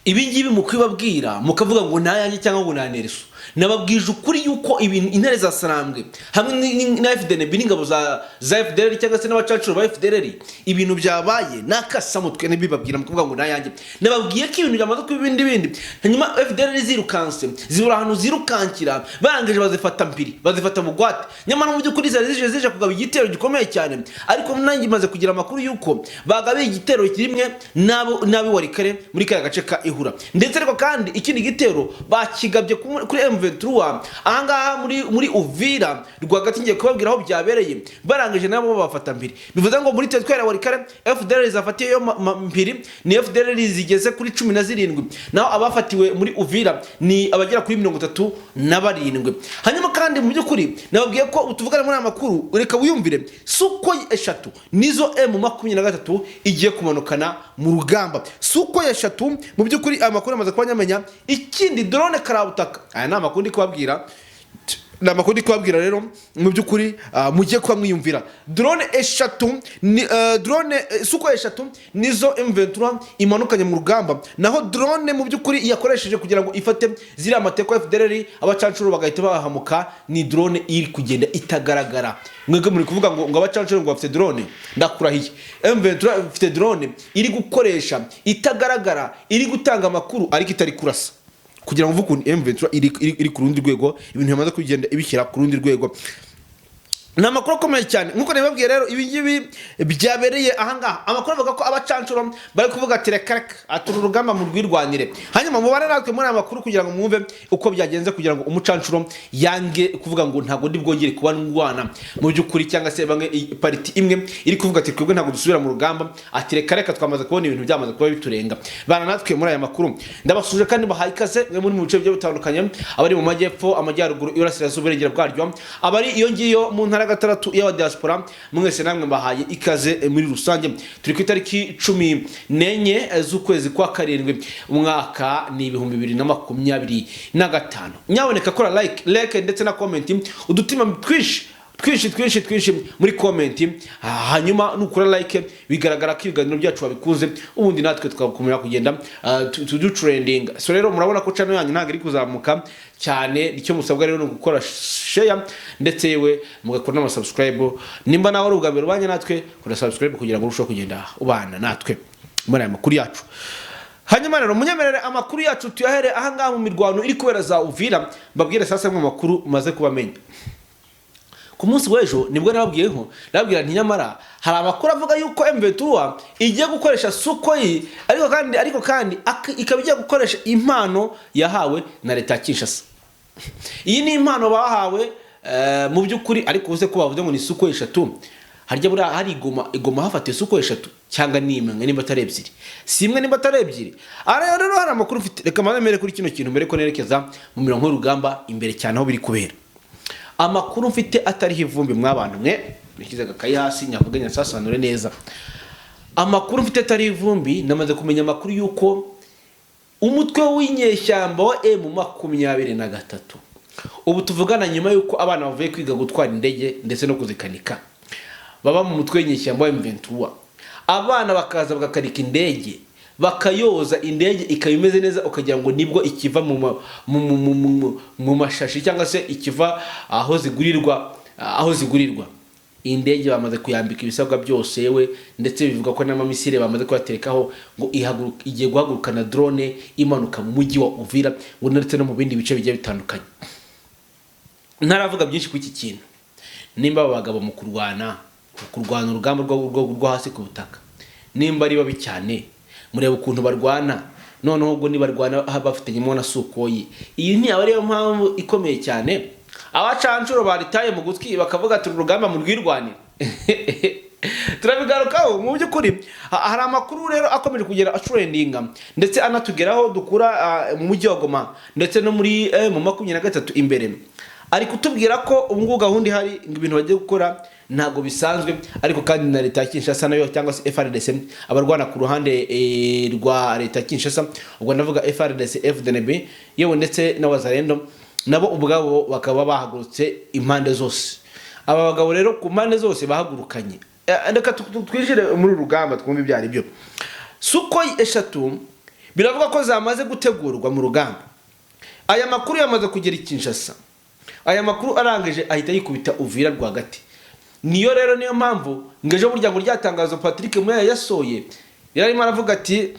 Ibi ngibi mu kubibabwira mukavuga ngo ntayanjye cyangwa ngo ntanereso. Nababwije ukuri yuko ibintu intare za Sarambwe hamwe na FDNB n'ingabo za FDLR cyangwa se n'abacancuro ba FDLR, ibintu byabaye n'akasamutwe. Ntibibabwira mukavuga ngo ntayanjye. Nababwiye ko ibintu byamaze kuba ibindi bindi. Hanyuma FDLR zirukanse, zibura ahantu zirukankira, barangije bazifata mpiri, bazifata bugwate. Nyamara mu by'ukuri zari zije kugaba igitero gikomeye cyane, ariko nanjye maze kugira amakuru yuko bagabiye igitero kimwe n'abo Walikale muri kariya gace ka Ihura. Ndetse ariko kandi ikindi gitero bakigabye kuri M23 ahangaha muri Uvira rwagati. Ngiye kubabwira aho byabereye. Barangije nabo babafata mpiri. Bivuze ngo muri teritwari ya Walikale FDLR zafatiyeyo mpiri ni FDLR zigeze kuri 17, naho abafatiwe muri Uvira ni abagera kuri 37. Hanyuma kandi mu by'ukuri nababwiye ko tuvugana muri aya makuru, reka wiyumvire, Sukhoi 3 nizo M23 igiye kumanukana mu rugamba. Sukhoi 3, mu by'ukuri aya makuru amaze kuba nyamenya. Ikindi, drone karabutaka. Aya ni amakuru ndi kubabwira, ni amakuru ndi kubabwira. Rero mu by'ukuri mujye kuba mwiyumvira, drone 3 ni drone Sukhoi 3 nizo M23 imanukanye mu rugamba. Naho drone mu by'ukuri yakoresheje kugira ngo ifate ziriya mateko ya FDLR, abacancuro bagahita bahamuka, ni drone iri kugenda itagaragara. Mwebwe muri kuvuga ngo abacancuro ngo bafite drone. Ndakurahiye, M23 ifite drone iri gukoresha itagaragara, iri gutanga amakuru ariko itari kurasa, kugira ngo uvuge ukuntu M23 iri ku rundi rwego. Ibintu bimaze kugenda ibishyira ku rundi rwego. Ni amakuru akomeye cyane nk'uko nabibabwiye. Rero ibi ngibi byabereye ahangaha, amakuru avuga ko abacancuro bari kuvuga ati: "Reka reka, atura urugamba mu rwirwanire." Hanyuma mubane natwe muri aya makuru kugira ngo mwumve uko byagenze, kugira ngo umucancuro yange kuvuga ngo ntabwo ndi bwongere kuba ndwana mu by'ukuri, cyangwa se bamwe partie imwe iri kuvuga ati: "Twebwe ntabwo dusubira mu rugamba." Ati: "Reka reka, twamaze kubona ibintu byamaze kuba biturenga." Bana natwe muri aya makuru. Ndabasuje kandi bahaye ikaze mwe muri mu bice bigiye bitandukanye, abari mu majyepfo, amajyaruguru, iburasirazuba, uburengera bwaryo, abari iyo ngiyo mu ntara ya gatandatu y'abadiaspora, mwese namwe mbahaye ikaze. Muri rusange turi ku itariki 14 z'ukwezi kwa karindwi, umwaka ni 2025. Nyaboneka kora like ndetse na comment, udutima twinshi twinshi twinshi twinshi muri comment. Hanyuma nukora like bigaragara ko ibiganiro byacu wabikunze, ubundi natwe tugakomera kugenda tu trending. So rero murabona ko channel yanyu ntabwo iri kuzamuka cyane. Icyo musabwa rero ni ugukora share, ndetse yewe mugakora n'ama subscribe. Nimba nawe ari ubwa mbere ubanye natwe, kora subscribe kugira ngo urusheho kugenda ubana natwe muri aya makuru yacu. Hanyuma rero munyemerere amakuru yacu tuyahere ahangaha mu mirwano iri kubera za Uvira. Mbabwire sasa mu makuru maze kubamenya. Ku munsi w'ejo nibwo nababwiyeho, nababwira nti nyamara hari amakuru avuga yuko M23 igiye gukoresha Sukhoi, ariko kandi ikaba igiye gukoresha impano yahawe na leta ya Kinshasa. Iyi ni impano bahawe mu by'ukuri. Ariko uze ko bavuze ngo ni Sukhoi 3, harya buriya hari igoma hafatiwe Sukhoi 3 cyangwa ni imwe nimba atari ebyiri? Si imwe nimba atari ebyiri. Aha rero hari amakuru mfite. Reka mbanze mbere kuri kino kintu, mbere ko nerekeza mu mirongo y'urugamba imbere cyane aho biri kubera. Amakuru mfite atariho ivumbi, mw'abantu mwe, nishyize agakayi hasi nyavuge nyasasanure neza. Amakuru mfite atariho ivumbi, namaze kumenya amakuru y'uko umutwe w'inyeshyamba wa M23 ubu tuvugana, nyuma y'uko abana bavuye kwiga gutwara indege ndetse no kuzikanika, baba mu mutwe w'inyeshyamba wa M23, abana bakaza bagakanika indege, bakayoza indege ikaba imeze neza, ukagira ngo nibwo ikiva mu mashashi cyangwa se ikiva aho zigurirwa. Indege bamaze kuyambika ibisabwa byose yewe, ndetse bivuga ko n'amamisire bamaze kuyaterekaho, ngo igiye guhaguruka na drone imanuka mu mujyi wa Uvira, ngo ndetse no mu bindi bice bigiye bitandukanye. Ntaravuga byinshi kuri iki kintu, nimba aba bagabo mu kurwana urugamba rwo hasi ku butaka, nimba ari babi cyane, mureba ukuntu barwana. Noneho ubwo nibarwana bafitanyemo na Sukhoi, iyi ntiyaba ariyo mpamvu ikomeye cyane abacancuro baritaye mu gutwi bakavuga ati: "Urugamba mu rwirwanire"? Turabigarukaho. Mu by'ukuri hari amakuru rero akomeje kugera atrendinga ndetse anatugeraho dukura mu mujyi wa Goma ndetse no muri mu 23 imbere, ari kutubwira ko ubu ngubu gahunda ihari, ngo ibintu bagiye gukora ntabwo bisanzwe. Ariko kandi na leta ya Kinshasa nayo, cyangwa se FARDC, abarwana ku ruhande rwa leta ya Kinshasa, ubwo ndavuga FARDC, FDNB yewe ndetse n'abazarendo, nabo ubwabo bakaba bahagurutse impande zose. Aba bagabo rero ku mpande zose bahagurukanye. Reka twinjire muri uru rugamba twumve ibyo ari byo. Sukhoi 3 Biravuga ko zamaze gutegurwa mu rugamba. Aya makuru yamaze kugera i Kinshasa, aya makuru arangije ahita yikubita Uvira rwagati. Niyo rero niyo mpamvu ngo ejo burya ngo ryatangazo Patrick Muyaya yasohoye, yararimo aravuga ati,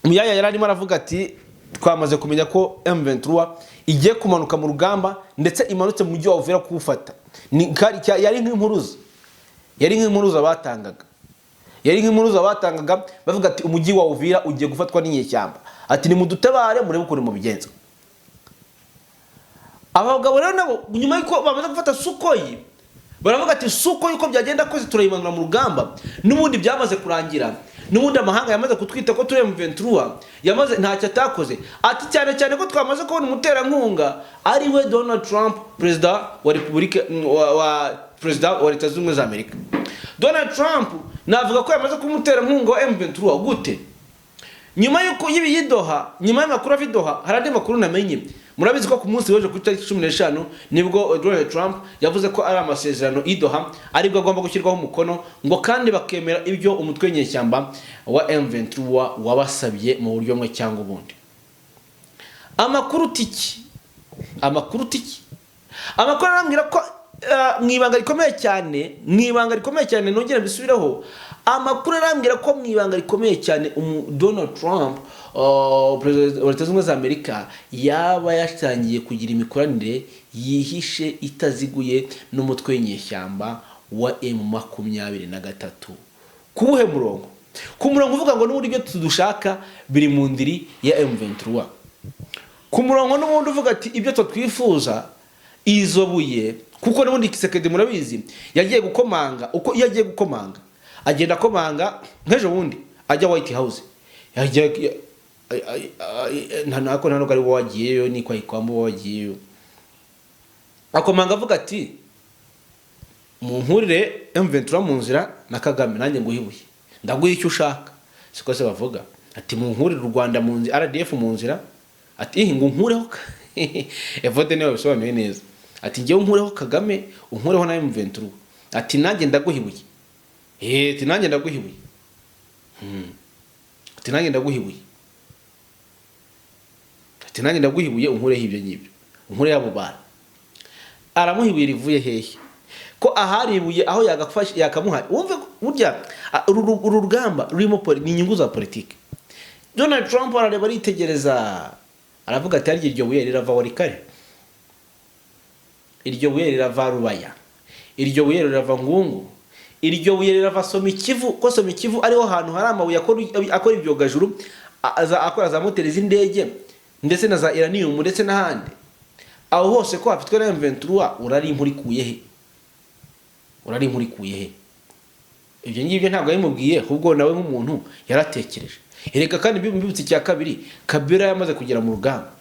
Muyaya yararimo aravuga ati twamaze kumenya ko M23 igiye kumanuka mu rugamba, ndetse imanutse mu mujyi wa Uvira kuwufata. Yari nk'impuruza, yari nk'impuruza batangaga, yari nk'impuruza batangaga bavuga ati umujyi wa Uvira ugiye gufatwa n'inyeshyamba, ati nimudutabare murebe ukuntu mubigenza. Abagabo rero nabo nyuma y'uko bamaze gufata Sukhoi, baravuga ati Sukhoi uko byagenda kose turayimanura mu rugamba, n'ubundi byamaze kurangira, n'ubundi amahanga yamaze kutwita ko turi M23, yamaze ntacyo atakoze, ati cyane cyane ko twamaze kubona umuterankunga ari we Donald Trump, perezida wa repubulika wa perezida wa Leta Zunze Ubumwe za Amerika. Donald Trump navuga ko yamaze kuba umuterankunga wa M23 gute? Nyuma y'uko y'ibi yidoha, nyuma y'amakuru ava i Doha, hari andi makuru namenye. Murabizi ko ku munsi w'ejo ku itariki 15 nibwo Donald Trump yavuze ko ari amasezerano y'i Doha aribwo agomba gushyirwaho umukono, ngo kandi bakemera ibyo umutwe w'inyeshyamba wa M23 wabasabye mu buryo bumwe cyangwa ubundi. Amakuru tiki, amakuru tiki, amakuru arambwira ko mu ibanga rikomeye cyane, mu ibanga rikomeye cyane, nongera mbisubireho, amakuru arambwira ko mu ibanga rikomeye cyane Donald Trump, perezida wa Leta Zunze Ubumwe za Amerika, yaba yatangiye kugira imikoranire yihishe itaziguye n'umutwe w'inyeshyamba wa M23. Ku wuhe murongo? Ku murongo uvuga ngo n'ubundi ibyo tudushaka biri mu ndiri ya M23, ku murongo n'ubundi uvuga ati ibyo twifuza izo buye, kuko n'ubundi Tshisekedi murabizi yagiye gukomanga. Uko iyo agiye gukomanga agenda akomanga nk'ejo bundi ajya White House, nta nubwo ari wowe wagiyeyo, ni kwa Ikwambo wagiyeyo, akomanga avuga ati munkurire M23 mu nzira na Kagame, nanjye nguhe ibuye, ndaguha icyo ushaka. Siko se bavuga ati munkurire u Rwanda mu nzira, RDF mu nzira, ati ihi ngo unkureho Evode niwe wabisobanuye neza, ati njyewe unkureho Kagame, unkureho na M23, ati nanjye ndaguha ibuye. Ati nanjye ndaguha ibuye. Ati nanjye ndaguha ibuye, ati nanjye ndaguha ibuye, unkureho ibyo ngibyo, unkureho abo bantu. Aramuha ibuye rivuye hehe? Ko ahari ibuye aho yagafashe yakamuha. Wumve burya uru rugamba rurimo ni inyungu za politiki. Donald Trump arareba, aritegereza, aravuga ati harya iryo buye rirava Walikale, iryo buye rirava Rubaya, iryo buye rirava Ngungu, iryo buye rirava Somikivu, ko Somikivu ariho hantu hari amabuye akora ibyogajuru, akora za moteri z'indege ndetse na za uranium ndetse n'ahandi aho hose ko hafitwe na M23, urari impurikuye he? Urari impurikuye he? Ibyo ngibyo ntabwo yabimubwiye, ahubwo nawe nk'umuntu yaratekereje. Erega kandi mbibutse icya kabiri, Kabila yamaze kugera mu rugamba,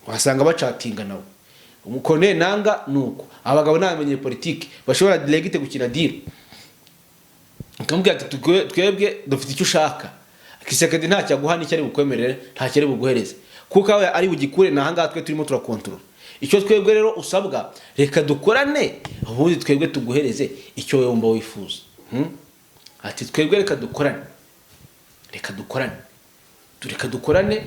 wasanga bacatinga nawe Corneille Nanga. Nuko abagabo n'abamenye politiki bashobora direct gukina deal, akamubwira ati twebwe dufite icyo ushaka. Tshisekedi ntacyo aguha, n'icyo ari bukwemerere, ntacyo ari buguhereze, kuko aho ari bugikure ni ahangaha twe turimo turakontorora icyo. Twebwe rero usabwa, reka dukorane, ubundi twebwe tuguhereze icyo wowe wumva wifuza. Ati twebwe reka dukorane, reka dukorane, reka dukorane.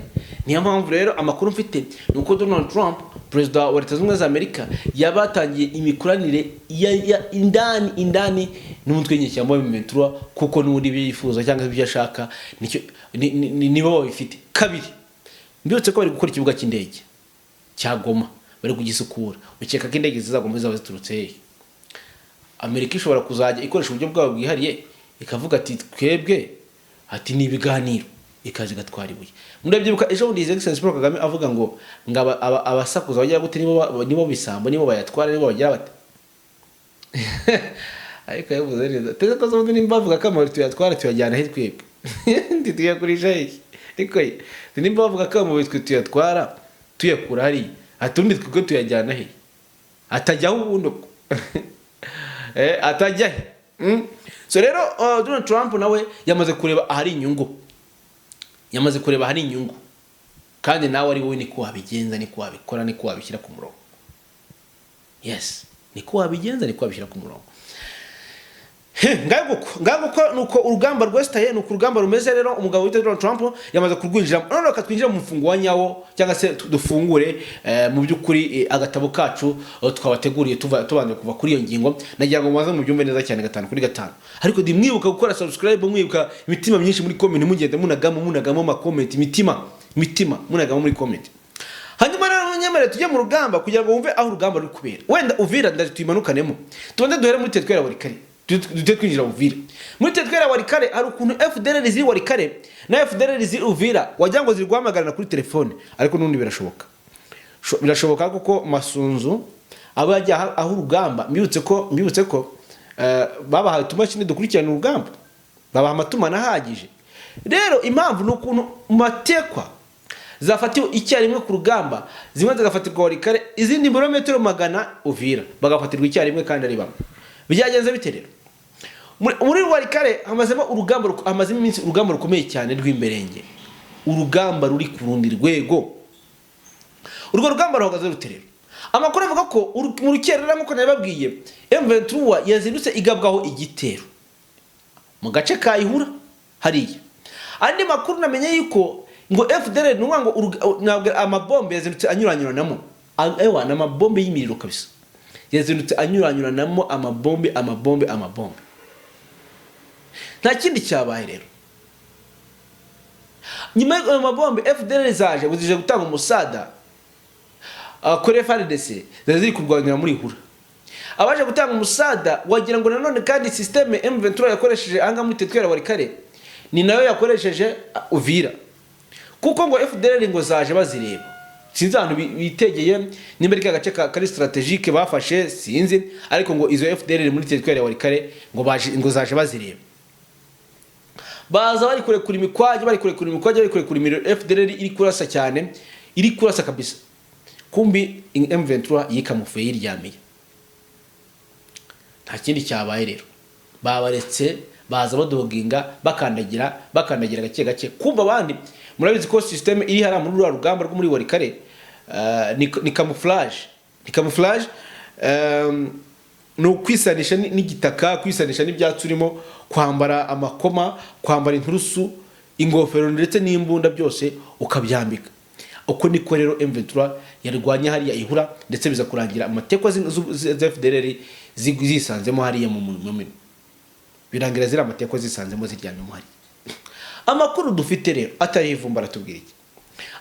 Niyo mpamvu rero amakuru mfite ni uko Donald Trump, perezida wa Leta Zunze Ubumwe za Amerika, yaba yatangiye imikoranire ya indani indani n'umutwe w'inyeshyamba wa M23, kuko n'ubundi ibyo yifuza cyangwa ibyo ashaka nicyo nibo babifite. Kabiri, mbibutse ko bari gukora ikibuga cy'indege cya Goma, bari kugisukura. Ukeka ko indege zizagoma zizaba ziturutse hehe? Amerika ishobora kuzajya ikoresha uburyo bwabo bwihariye, ikavuga ati twebwe, ati ni ibiganiro, ikaza igatwara ibuye. Murabyibuka ejo bundi His Excellency Paul Kagame avuga ngo abasakuza bagira gute, nibo bisambo, nibo bayatwara, nibo bagira bate. Ariko yavuze neza teze ko ubundi nimba bavuga ko amabuye tuyatwara, tuyajyana he twebwe? Ntituyakurisha hehe? Ariko ye, nimba bavuga ko amabuye twe tuyatwara tuyakura hariya, ati ubundi twebwe tuyajyana he? Atajyaho ubundi ubwo atajya he? So rero Donald Trump nawe yamaze kureba ahari inyungu, yamaze kureba ahari inyungu, kandi nawe ari wowe niko wabigenza, niko wabikora, niko wabishyira ku murongo. Yes, niko wabigenza, niko wabishyira ku murongo. Ngaho guko nuko urugamba rwesitaye, nuko urugamba rumeze. Rero umugabo witwa Donald Trump yamaze kurwinjiramo. None reka twinjire mu mufungo wa nyawo, cyangwa se dufungure mu by'ukuri agatabo kacu twabateguriye. Tuva tubanje kuva kuri iyo ngingo, nagira ngo mubaze mubyumve neza cyane gatanu kuri gatanu. Ariko ndi mwibuka gukora subscribe, mwibuka imitima myinshi muri comment, mugende munagamo munagamo ama comment, imitima imitima munagamo muri comment. Hanyuma rero munyemerere tujye mu rugamba kugira ngo wumve aho urugamba ruri kubera. Wenda Uvira ndaje tuyimanukanemo, tubanze duhere muri teritwari ya Walikale, duhite twinjira Uvira. Muri teritwari ya Walikale hari ukuntu FDLR ziri Walikale na FDLR ziri Uvira wagira ngo ziri guhamagarana kuri telefone. Ariko n'ubundi birashoboka. Birashoboka kuko Masunzu aba yagiye aho urugamba. Mbibutse ko babahaye utumashini dukurikirana urugamba, babaha amatumanaho ahagije. Rero impamvu ni ukuntu mu matekwa zafatiwe icyarimwe ku rugamba, zimwe zigafatirwa Walikale, izindi ibirometero magana Uvira, bagafatirwa icyarimwe kandi ari bamwe. Byagenze bite rero? Muri Walikale hamazemo urugamba, hamazemo iminsi urugamba rukomeye cyane rw'imberenge, urugamba ruri ku rundi rwego. Urwo rugamba ruhagaze rute rero? Amakuru avuga ko mu rukerera, nk'uko nabibabwiye, M23 yazindutse igabwaho igitero mu gace ka Ihura hariya. Andi makuru namenye yuko ngo FDLR, ni ukuvuga ngo ntabwo amabombe yazindutse anyuranyuranamo. Ewa, ni amabombe y'imiriro kabisa, yazindutse anyuranyuranamo amabombe, amabombe, amabombe. Nta kindi cyabaye rero nyuma y'ayo mabombe, FDLR zaje ngo zije gutanga umusada kuri FARDC zari ziri kurwanira muri Ihura. Abaje gutanga umusada wagira ngo nanone kandi système M23 yakoresheje ahangaha muri teritwari ya Walikale ni nayo yakoresheje Uvira, kuko ngo FDLR ngo zaje bazireba. Sinzi ahantu bitegeye, nimba ari ka gace kari stratégique bafashe, sinzi. Ariko ngo izo FDLR muri teritwari ya Walikale ngo baje, ngo zaje bazireba, baza bari kurekura imikwage, bari kurekura imikwage, bari kurekura imiriro. FDLR iri kurasa cyane, iri kurasa kabisa. Kumbi M23 yikamufuye yiryamiye. Nta kindi cyabaye rero, babaretse baza badoginga, bakandagira, bakandagira gake gake. Kumva abandi murabizi ko système iri hariya muri ruriya rugamba rwo muri Walikale ni camouflage, ni camouflage, ni ukwisanisha n'igitaka, kwisanisha n'ibyatsi urimo, kwambara amakoma, kwambara inturusu, ingofero ndetse n'imbunda, byose ukabyambika. Uko niko rero M23 yarwanye hariya Ihura, ndetse biza kurangira amatekwa za FDLR zisanzemo hariya mu mu birangira ziri amatekwa zisanzemo ziryamyemo hariya. Amakuru dufite rero atari ivumbi aratubwira iki?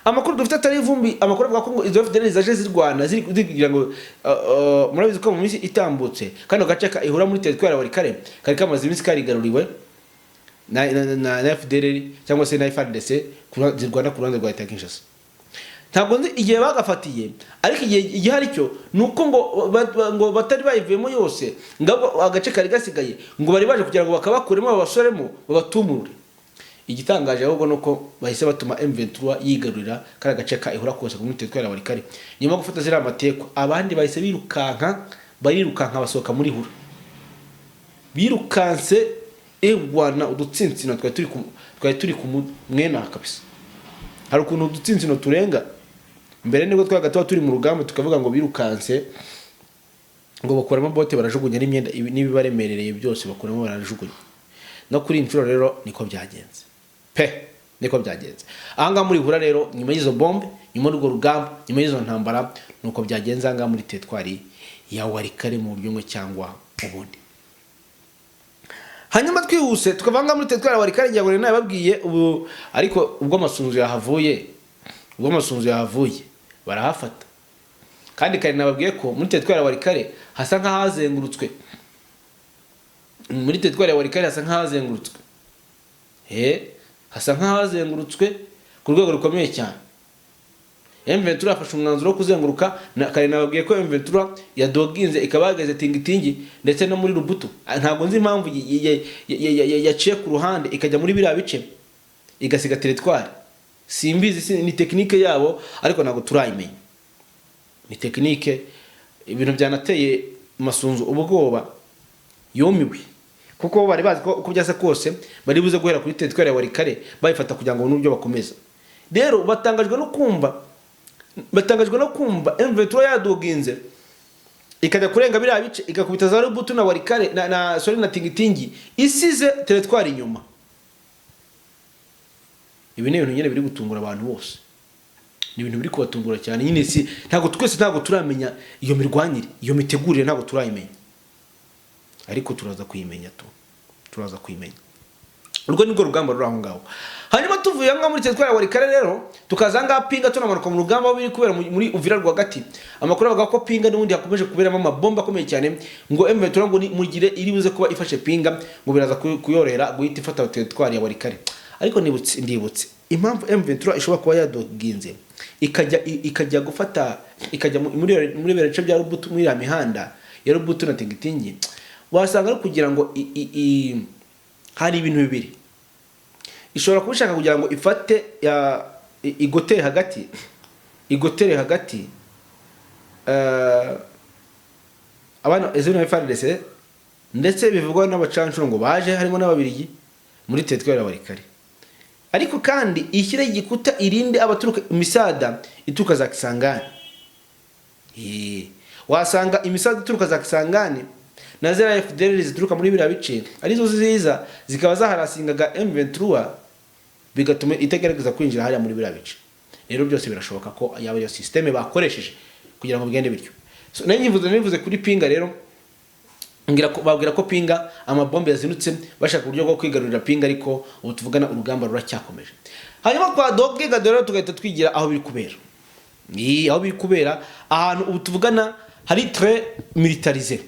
Amakuru dufite atari ivumbi, amakuru avuga ko ngo izo FDLR zaje zirwana ziri kugira ngo murabizi ko mu minsi itambutse kano gace ka Ihura muri teritwari ya Walikale kari kamaze iminsi karigaruriwe na FDLR cyangwa se na FARDC zirwana ku ruhande rwa leta ya Kinshasa. Ntabwo nzi igihe bagafatiye, ariko igihe igihari cyo ni uko ngo ngo batari bayivuyemo yose, ngo agace kari gasigaye ngo bari baje kugira ngo bakabakuremo, babasoremo, babatumure. Igitangaje ahubwo ni uko bahise batuma M23 yigarurira kariya gace ka Ihura kose muri teritwari ya Walikale. Nyuma yo gufata ziriya matekwa, abandi bahise birukanka, barirukanka basohoka muri Ihura, birukanse. Ewana, udutsintsino twari turi ku mwena kabisa. Hari ukuntu udutsintsino turenga. Mbere nibwo twabaga tuba turi mu rugamba tukavuga ngo birukanse, ngo bakuramo bote barajugunya n'imyenda n'ibibaremerereye byose bakuramo barajugunya. No kuri iyi nshuro rero niko byagenze pe, niko byagenze ahangaha muri Ihura. Rero nyuma y'izo bombe, nyuma y'urwo rugamba, nyuma y'izo ntambara, nuko byagenze ahangaha muri teritwari ya Walikale mu buryo bumwe cyangwa ubundi. Hanyuma twihuse tukava ngaha muri teritwari ya Walikale. Ngira ngo nari nababwiye ubu, ariko ubwo Amasunzu yahavuye, ubwo Amasunzu yahavuye barahafata. Kandi kare nababwiye ko muri teritwari ya Walikale hasa nk'ahazengurutswe, muri teritwari ya Walikale hasa nk'ahazengurutswe, he hasa nk'ahazengurutswe ku rwego rukomeye cyane. M23 yafashe umwanzuro wo kuzenguruka. Na kare nababwiye ko M23 yadoginze ikaba yahagaze Tingitingi ndetse no muri Lubutu. Ntabwo nzi impamvu yaciye ku ruhande ikajya muri biriya bice igasiga teritwari. Simbizi, ni technique yabo ariko ntabwo turayimenya. Ni technique, ibintu byanateye Masunzu ubwoba, yumiwe, kuko bari bazi ko uko byasa kose bari buze guhera kuri teritwari ya Walikale bayifata kugira ngo n'uburyo bakomeza. Rero batangajwe no kumva, batangajwe no kumva M23 yadoginze. Ikajya kurenga biriya bice, igakubita za Rubutu na Walikale na sorry, na Tingitingi, isize territoire inyuma. Ibi ni ibintu nyine biri gutungura abantu bose, ni ibintu biri kubatungura cyane nyine. Si ntabwo twese, ntabwo turamenya iyo mirwanire, iyo mitegurire, ntabwo turayimenya, ariko turaza kuyimenya tu, turaza kuyimenya. Urwo nirwo rugamba ruri aho ngaho. Hanyuma tuvuye aho ngaho muri teritwari ya Walikale rero, tukaza ngaha Pinga, tunamanuka mu rugamba aho biri kubera muri Uvira rwagati. Amakuru avuga ko Pinga n'ubundi hakomeje kuberamo amabomba akomeye cyane, ngo M23 ngo mugire iri buze kuba ifashe Pinga, ngo biraza kuyorohera guhita ifata teritwari ya Walikale. Ariko nibutse, ndibutse impamvu M23 ishobora kuba yadoginze ikajya gufata, ikajya muri biriya bice bya Rubutu, muri ya mihanda ya Rubutu na Tingitingi. Wasanga ari kugira ngo hari ibintu bibiri ishobora kuba ishaka kugira ngo ifate igotere hagati, igotere hagati abana izina FARDC, ndetse bivugwa n'abacanshuro ngo baje harimo n'Ababirigi muri teritwari ya Walikale. Ariko kandi ishyire igikuta, irinde abaturuka imisada ituruka za Kisangani. Wasanga imisazi ituruka za Kisangani na ziriya FDLR zituruka muri biriya bice arizo ziza zikaba zaharasingaga M23, bigatuma itagerageza kwinjira hariya muri biriya bice. Rero byose birashoboka ko yaba ariyo système bakoresheje kugira ngo bigende bityo. So, nari nyivuze kuri Pinga rero, ngira ko babwira ko Pinga amabombe yazindutse, bashaka uburyo bwo kwigarurira Pinga, ariko ubu tuvugana urugamba ruracyakomeje. Hanyuma kwa Doge rero tugahita twigira aho biri kubera, ni aho biri kubera ahantu ubu tuvugana hari très militarisé,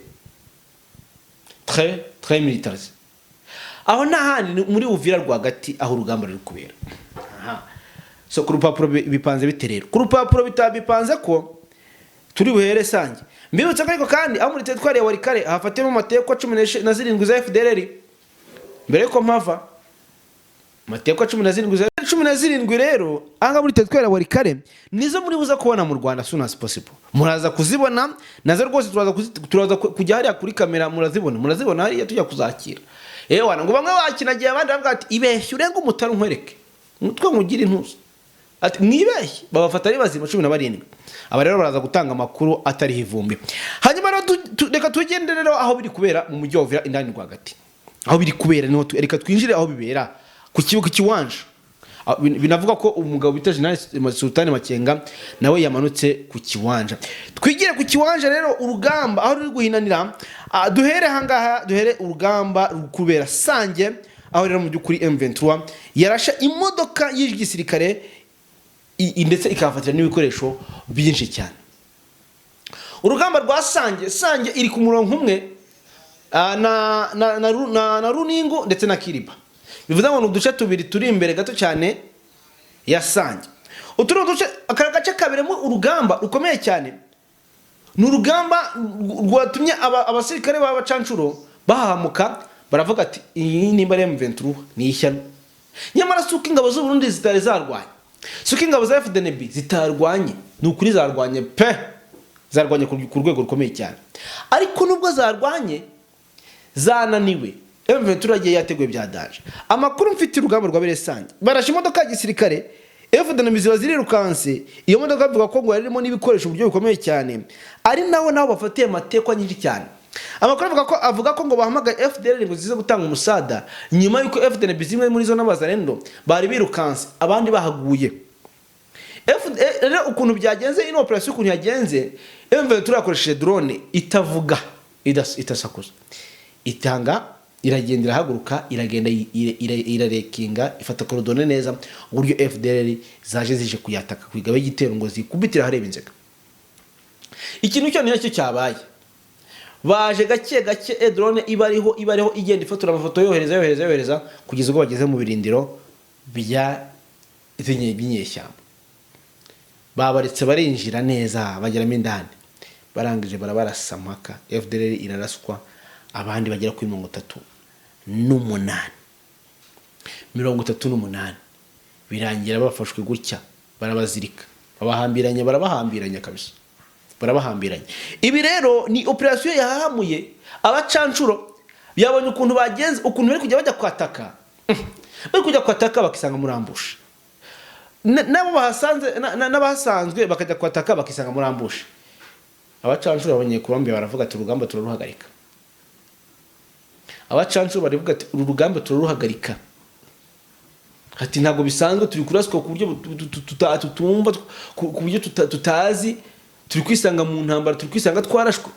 très très militarisé. Aho nta handi, ni muri Uvira rwagati aho urugamba ruri kubera. Aha. So ku rupapuro bipanze bite rero? Ku rupapuro bipanze ko turi buhere Sange. Mbibutsa ko ariko kandi aho muri teritwari ya Walikale hafatiyemo amatekwa 17 za FDLR. Mbere yuko mpava, amatekwa 17 za 17 rero aha muri teritwari ya Walikale nizo muri buza kubona mu Rwanda soon as possible. Muraza kuzibona nazo rwose, turaza kujya hariya kuri kamera, murazibona hariya tujya kuzakira. Ewana ngo bamwe bakinagiye, abandi bavuga ati: "Ibeshye urenga umutari nkwereke umutwe nkugire intuza." Ati: "Mwibeshye." Babafata ari bazima 17. Aba rero baraza gutanga amakuru atariho ivumbi. Hanyuma rero reka tugende rero aho biri kubera mu mujyi wa Uvira indani rwagati. Aho biri kubera niho reka twinjire aho bibera ku kibuga kiwanja. Binavuga ko umugabo bita General Sultani Makenga nawe yamanutse ku kiwanja. Twigire ku kiwanja rero, urugamba aho ruri guhinanira. Duhere ahangaha, duhere urugamba ruri kubera Sange, aho rero mu by'ukuri M23 yarashe imodoka y'igisirikare ndetse ikahafatira n'ibikoresho byinshi cyane. Urugamba rwa Sange, Sange iri ku murongo umwe na Runingu ndetse na Kiriba. Bivuze ngo ni uduce tubiri turi imbere gato cyane ya Sange. Utu ni uduce, aka gace kaberemo urugamba rukomeye cyane. Ni urugamba rwatumye abasirikare b'abacanshuro bahahamuka, baravuga ati: "Iyi nimba ari M23 ni ishyano." Nyamara si uko ingabo z'u Burundi zitari zarwanye, si uko ingabo za FDNB zitarwanye, ni ukuri zarwanye pe, zarwanye ku rwego rukomeye cyane. Ariko nubwo zarwanye zananiwe, M23 yagiye yateguye bya danger. Amakuru mfite, urugamba rwa Beresange, barashe imodoka ya gisirikare, FDNB ziba zirirukanse. Iyo modoka bavuga ko ngo yarimo n'ibikoresho uburyo bikomeye cyane, ari naho bafatiye amatekwa nyinshi cyane. Amakuru avuga ko ngo bahamagaye FDLR ngo zize gutanga umusada, nyuma y'uko FDNB zimwe muri zo n'abazarendo bari birukanse, abandi bahaguye. Rero ukuntu byagenze, ino operation ukuntu yagenze, M23 yakoresheje drone itavuga, itasakuza, itanga, iragenda, irahaguruka, iragenda, irarekinga, ifata coordonnées neza uburyo FDLR zaje zije kuyataka, kwigaba igitero ngo zikubitire ahareba inzega. Ikintu cyo nacyo cyabaye, baje gake gake, drone iba ariho igenda ifotora amafoto, yohereza, yohereza, yohereza, kugeza ubwo bageze mu birindiro bya by'inyeshyamba. Babaretse barinjira neza, bageramo indani, barangije barabarasa mpaka FDLR iraraswa, abandi bagera kuri 38, 38 birangira bafashwe gutya, barabazirika, babahambiranya, barabahambiranya kabisa, barabahambiranya. Ibi rero ni operasiyo yahahamuye abacanshuro. Yabonye ukuntu bagenze, ukuntu bari kujya bajya kwataka, bari kujya kwataka bakisanga muri ambush. Nabo bahasanze, n'abahasanzwe bakajya kwataka bakisanga muri ambush. Abacanshuro abanyekolombiya baravuga ati urugamba turaruhagarika. Abacanshuro baravuga ati uru rugamba turaruhagarika, ati ntabwo bisanzwe, turi kuraswa ku buryo tutumva, ku buryo tutazi, turi kwisanga mu ntambara, turi kwisanga twarashwe.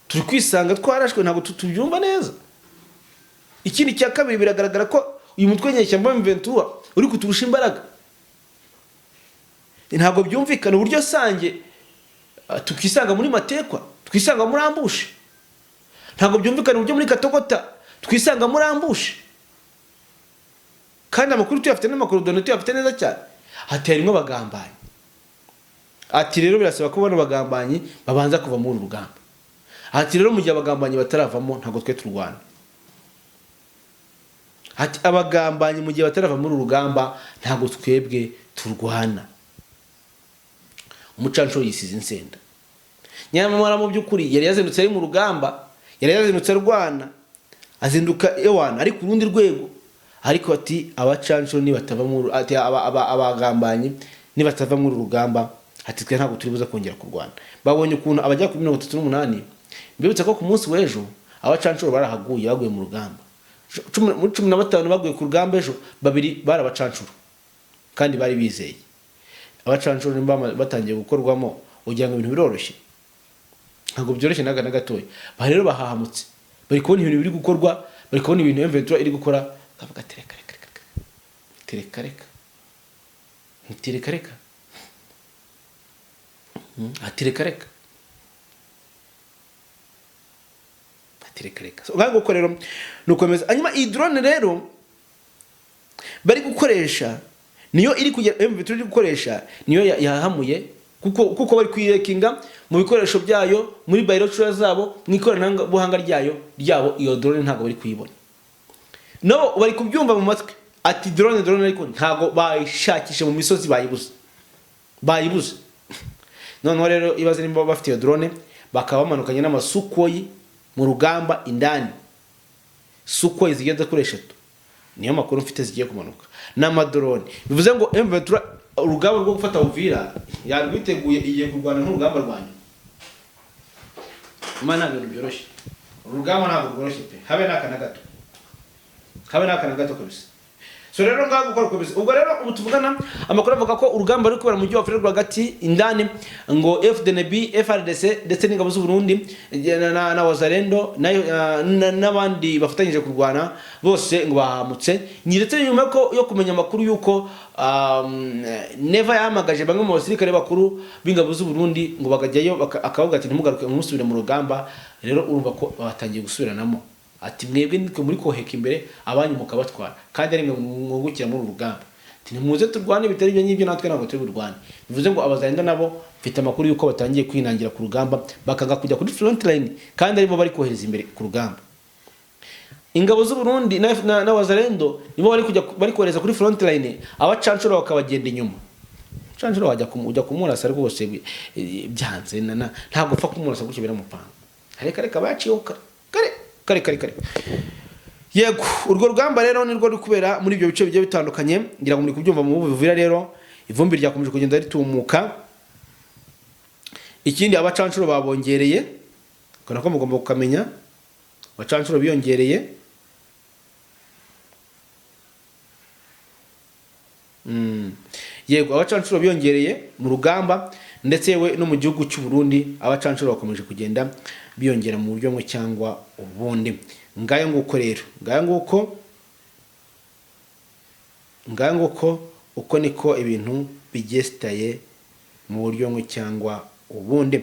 Turi kwisanga twarashwe, ntabwo tubyumva neza. Ikindi cya kabiri, biragaragara ko uyu mutwe w'inyeshyamba wa M23 uri kuturusha imbaraga. Ntabwo byumvikana uburyo Sange tukisanga muri matekwa, twisanga muri ambush. Ntabwo byumvikana uburyo muri Katogota twisanga muri ambush, kandi amakuru tuyafite n'amakorodoni tuyafite neza cyane. Ati harimo abagambanyi. Ati rero birasaba ko bano bagambanyi babanza kuva muri uru rugamba. Ati rero mu gihe abagambanyi bataravamo, ntabwo twe turwana. Ati abagambanyi mu gihe batarava muri uru rugamba, ntabwo twebwe turwana. Umucanshuro yisize insenda. Nyamara mu by'ukuri yari yazindutse ari mu rugamba, yari yazindutse arwana, azinduka ewana ari ku rundi rwego. Ariko ati abacanshuro nibatava muri, ati abagambanyi nibatava muri uru rugamba, ati twe ntabwo turi buze kongera kurwana. Babonye ukuntu abajya kuri 38. Mbibutse ko ku munsi w'ejo abacanshuro barahaguye, baguye mu rugamba. Muri 15 baguye ku rugamba ejo, babiri bari abacanshuro kandi bari bizeye. Abacanshuro nimba batangiye gukorwamo, ugira ngo ibintu biroroshye? Ntabwo byoroshye na gatoya. Ba rero bahahamutse, bari kubona ibintu biri gukorwa, bari kubona ibintu M23 iri gukora, bavuga ati reka reka reka reka reka reka reka reka. Ati reka reka, ati reka reka. So, ngaho nguko rero ni ukomeza. Hanyuma iyi drone rero bari gukoresha niyo iri kugera M23 iri gukoresha, niyo yahamuye, kuko bari kuyirekinga mu bikoresho byayo, muri binoculars zabo, mu ikoranabuhanga ryabo. Iyo drone ntabwo bari kuyibona, nabo bari kubyumva mu matwi ati drone, drone, ariko ntabwo bayishakishe mu misozi, bayibuze, bayibuze. Noneho rero ibaze nimba bafite iyo drone, bakaba bamanukanye n'amasukoyi mu rugamba indani, Sukhoi zigeze kuri 3, niyo makuru mfite, zigiye kumanuka n'amadrone. Bivuze ngo M23 urugamba rwo gufata Uvira yarwiteguye, igiye kurwana nk'urugamba rwa nyuma. Imana, ntabwo ibintu byoroshye, urugamba ntabwo rworoshye pe, habe n'aka na gato, habe n'aka na gato kabisa. So rero ngaho gukora ukomeza. Ubwo rero ubu tuvugana, amakuru avuga ko urugamba ruri kubera mu mujyi wa Uvira rwagati indani, ngo FDNB, FARDC ndetse n'ingabo z'u Burundi na Wazalendo n'abandi bafatanyije kurwana bose ngo bahamutse. Ni ndetse nyuma ko yo kumenya amakuru y'uko Neva yahamagaje bamwe mu basirikare bakuru b'ingabo z'u Burundi ngo bakajyayo, akavuga ati ntimugaruke, musubire mu rugamba. Rero urumva ko batangiye gusubiranamo, ati mwebwe nitwe muri koheka imbere, abanyu mukabatwara, kandi ari mwe mwungukira muri uru rugamba. Ati nimuze turwane, bitari ibyo ngibyo natwe ntabwo turi burwane. Bivuze ngo abazalendo nabo mfite amakuru y'uko batangiye kwinangira ku rugamba, bakanga kujya kuri front line kandi aribo bari kohereza imbere ku rugamba. Ingabo z'u Burundi na Wazalendo nibo bari kujya, bari kohereza kuri front line, abacanshuro bakabagenda inyuma. Canshuro wajya ujya kumurasa rwose byanze, ntabwo upfa kumurasa gutyo, biramupanga. Reka reka, baciyeho kare kare kare kare kare. Yego, urwo rugamba rero nirwo ruri kubera muri ibyo bice bigiye bitandukanye, ngira ngo muri kubyumva. Mu Buvira rero ivumbi ryakomeje kugenda ritumuka. Ikindi, abacanshuro babongereye, ubwo nako mugomba kukamenya, abacanshuro biyongereye. Yego, abacanshuro biyongereye mu rugamba, ndetse yewe no mu gihugu cy'u Burundi abacanshuro bakomeje kugenda biyongera mu buryo bumwe cyangwa ubundi. Ngayo nguko rero, ngayo nguko, ngayo nguko, uko niko ibintu bigesitaye mu buryo bumwe cyangwa ubundi.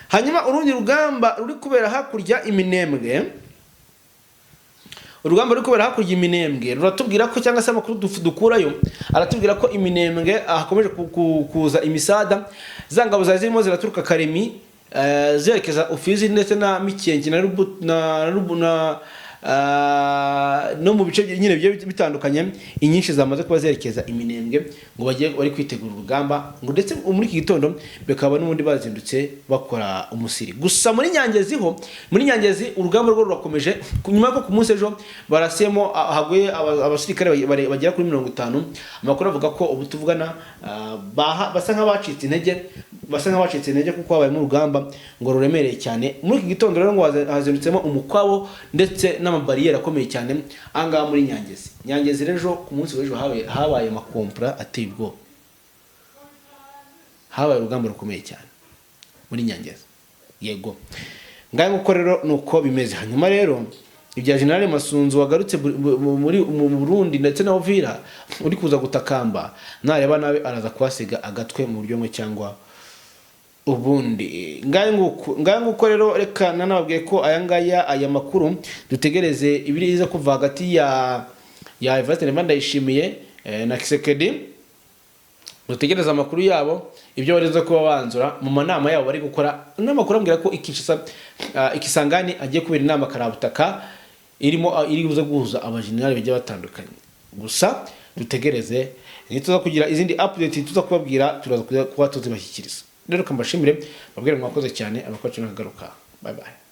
Hanyuma urundi rugamba ruri kubera hakurya iminembwe, urugamba ruri kubera hakurya iminembwe ruratubwira ko, cyangwa se amakuru dukurayo aratubwira ko iminembwe hakomeje kuza imisada. Za ngabo zari zirimo ziraturuka Karemi, zerekeza Ufizi ndetse na Mikenke na Rubu, na Rubu, na no mu bice nyine bigiye bitandukanye, inyinshi zamaze kuba zerekeza iminembwe ngo bagiye bari kwitegura urugamba, ngo ndetse muri iki gitondo bakaba n'ubundi bazindutse bakora umusiri. Gusa muri Nyangezi ho, muri Nyangezi urugamba rwo rurakomeje, nyuma y'uko ku munsi ejo barasiyemo, haguye abasirikare bagera kuri 50. Amakuru avuga ko ubu tuvugana, basa nk'abacitse intege. Basa nk'abacitse intege kuko habayemo urugamba ngo ruremereye cyane. Muri iki gitondo rero ngo hazindutsemo umukwabo ndetse n'amabariyeri akomeye cyane ahangaha muri Nyangezi. Nyangezi rero ejo, ku munsi w'ejo, habaye amakompura ateye ubwoba, habaye urugamba rukomeye cyane muri Nyangezi. Yego, ngaho nguko rero ni uko bimeze. Hanyuma rero ibya General Masunzu wagarutse muri mu Burundi ndetse na Uvira, uri kuza gutakamba, nareba nabi araza kuhasiga agatwe mu buryo bumwe cyangwa ubundi. Ngaho nguko rero, reka nanababwiye ko aya ngaya, aya makuru, dutegereze ibiriza kuva hagati ya Evariste Ndayishimiye na Tshisekedi. Dutegereze amakuru yabo, ibyo bariza kuba banzura mu manama yabo bari gukora. N'amakuru ambwira ko i Kinshasa, i Kisangani agiye kubera inama karabutaka irimo iri buze guhuza abajenerali bagiye batandukanye. Gusa dutegereze, nituza kugira izindi update tuza kubabwira, turaza kuba tuzibashyikiriza. Rero reka mbashimire, babwire mwakoze cyane. Amakuru akagaruka. Bye bye.